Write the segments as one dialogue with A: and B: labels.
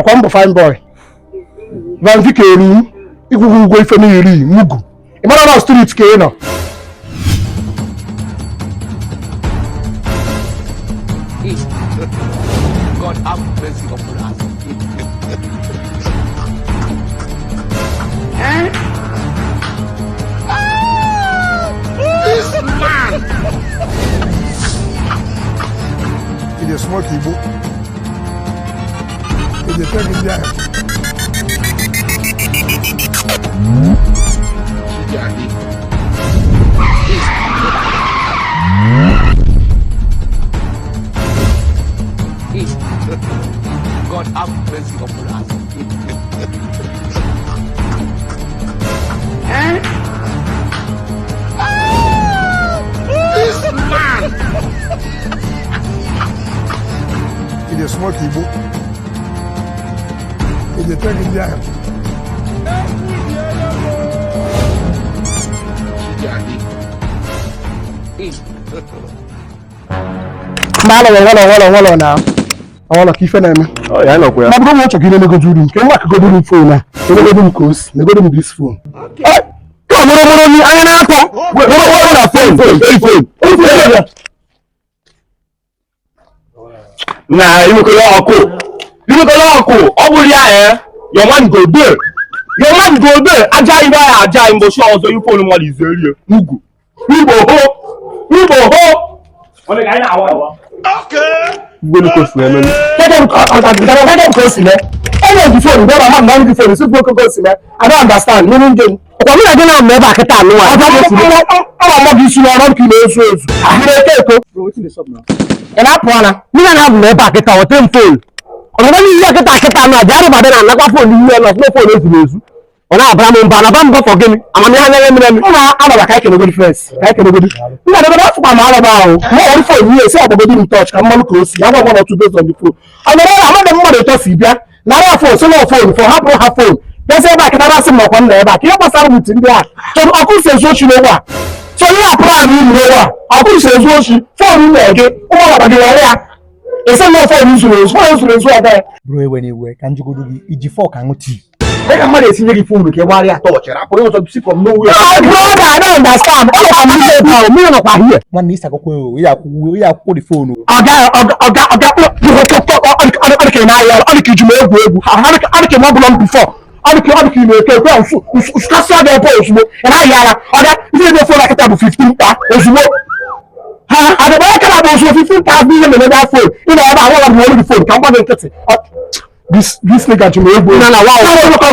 A: Ọkwa m bụ fine boy. Van Vicker eru ịkwụghị ụgwọ ife n'iri mugu. Ị mara na street ka ị nọ.
B: God have mercy upon us. This man.
C: Ị dey smoke igbo? Ị dey take ndị ahụ?
B: Chidiade. God have mercy upon us. This man.
C: Ị dey smoke igbo? Ị dey take ndị ahụ?
B: Chidiade.
A: Mba alọ nwalọ nwalọ nwalọ na nwalọ ka ife na-eme.
D: Ọ ya nọkwa ya.
A: Ma bụrụ na ọ chọrọ ka ị na-emegodu uru nke nwa akagodu m phone a, emegodu m ka o si, negodu m this phone.
D: Ka ọ mụrụ mụrụ anya na-atọ. Mụrụ mụrụ na phone phone phone. Na imekọrọ ọkụ. Imekọrọ ọkụ. Ọ bụrụ ya eh, your man go there. Your man go there. Aja ibe ya aja mbosi ọzọ ifonu mmadụ izerie. Ugwu. Igbo ho. Igbo ho. Ọ dị ka anyị na-awa awa. Gbelu ka o si eme.
A: Keke ka o si mee. Enye gị phone, bịa ma mmadụ gị phone, si kwuo ka o si mee. I don't understand. Meaning gịnị?
D: Ọkwa mụ na gị na-amụ ebe a kịta anụ nwa.
A: Ọ na-ama gị isi n'ọrụ ka ị na-ezu ezu. Ị na-eke eko. Ị na-apụ ala.
D: Mụ na na-abụ ebe a kịta weta m phone. Ọ nọrọ n'ihu ya kịta kịta anụ a ji arụbada na anakwa phone ihu ya na ọfụma phone ezuru ezu. Ọ na-abara m mba na ba mba fọ gịnị? Amamihe anya ya mere eme.
A: Ọ na-alaba ka anyị kenegodi first. Ka anyị kenegodi. M ga-adọgodi afụkwa m alaba ahụ. Ma ọ phone ihe esi agbagodi m touch ka mmanụ ka o si. Ya gwa gwa otu based on the phone. Ọ nọrọ na amadị mmadụ eto si bịa. Nara phone, sị na phone, phone hapụrụ ha phone. Bịazie ebe a kịta na-asị m na ọkwa m nọ ebe a. Ka ihe gbasara m ntị ndị a. Chọrọ ọkụ si ezu ochi n'ogbe a. So ihe a plan uru n'ogbe a. Ọkụ si ezu ochi, phone m na-ege, ụmụ alaba gị were ya. Esi na phone zuru ezu, phone zuru ezu ọ gaghị.
E: Bụrụ ewe n'iwe ka njigodo gị iji fork aṅụ tii.
D: Dịka mmadụ esinye gị phone ka ị gbara ya tọọchị rapụrụ ọzọ si from nowhere.
A: My brother, I don't understand. Ọ nọkwa m ihe ebe ahụ, mmiri nọkwa here.
E: Nwanne ịsagokwa o, ya akwụkwọ dị phone o.
A: Ọga ọga ọga ọga ọ dịka ị na-ayọ ọ dịka iji m egwu egwu ọ dịka m ọbụla m before ọ dịka ọ dịka ị na-eke ekwe nsụkasịa gị ebe ozugbo ị na-ayọ ara ọga ihe dị phone akịta bụ 15 kpa ozugbo ha adịgba ya kara bụ ozugbo 15,000 ihe mere ebe phone ị na ebe ahụ bụ olu gị phone ka m gwa gị nkịtị. This nigga ji m egwu
D: Na na wa
A: mmiri nọkwa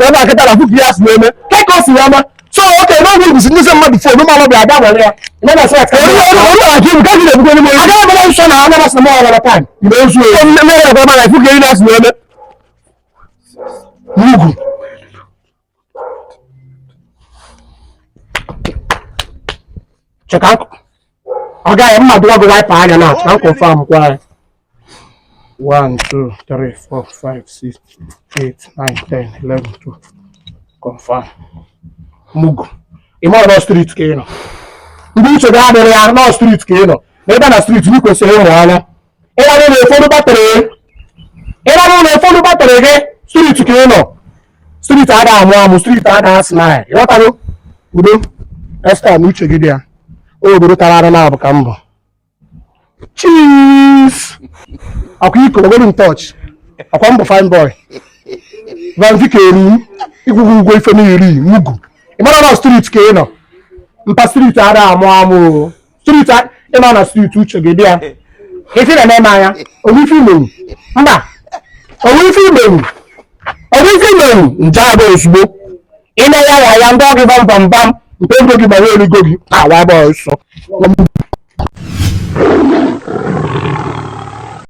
A: ebe a kịta na fuku ya si na-eme ke ka o si ya ma so okay n'oge ibisi ndị sị mmadụ phone ụmụ alọbịa abịa were ya ị na-asị ya ka
D: Onye ọrụ ka gị na-ebukwa n'ime onye.
A: agaghị emere nsọ na anya masị na m ọwara time ị na-ezu ezu
D: Mmiri nọkwa ebe a na fuku ya si na-eme.
A: n'ugwu cheka ọ gaghị mma dụwa gị wipe anya na ka m confirm kwa ya 1 2 3 4 5 6 8 9 10 11 12 confirm mugu ị mara nọ street ka ị nọ ndị uche gị adịrị ya nọ street ka ị nọ na ebe na street ị kwesịrị ịmụ anya ịra na ụfọdụ battery ịra na ụfọdụ battery gị street ka ị nọ street ada amụ amụ street ada asị na ya ịghọtago udo esta na uche gị dị ya obodo tara arụ na abụ ka mbụ cheese akwa iko ogoro m touch akwa mbụ fine boy Van Vicker eru ịkwụghị ụgwọ ife n'iri mugu ị mara na street ka ị nọ mpa street ada amụ amụ o street ịma na street uche gị dị ya ife na-eme m anya onwe ife imenwu mba onwe ife imenwu onwe ife imenwu nje abụ ozugbo ị na-ya ya ya ndị ọgị bam bam bam mpe ego gị gbanwe erigo gị awa ebe ọsọ.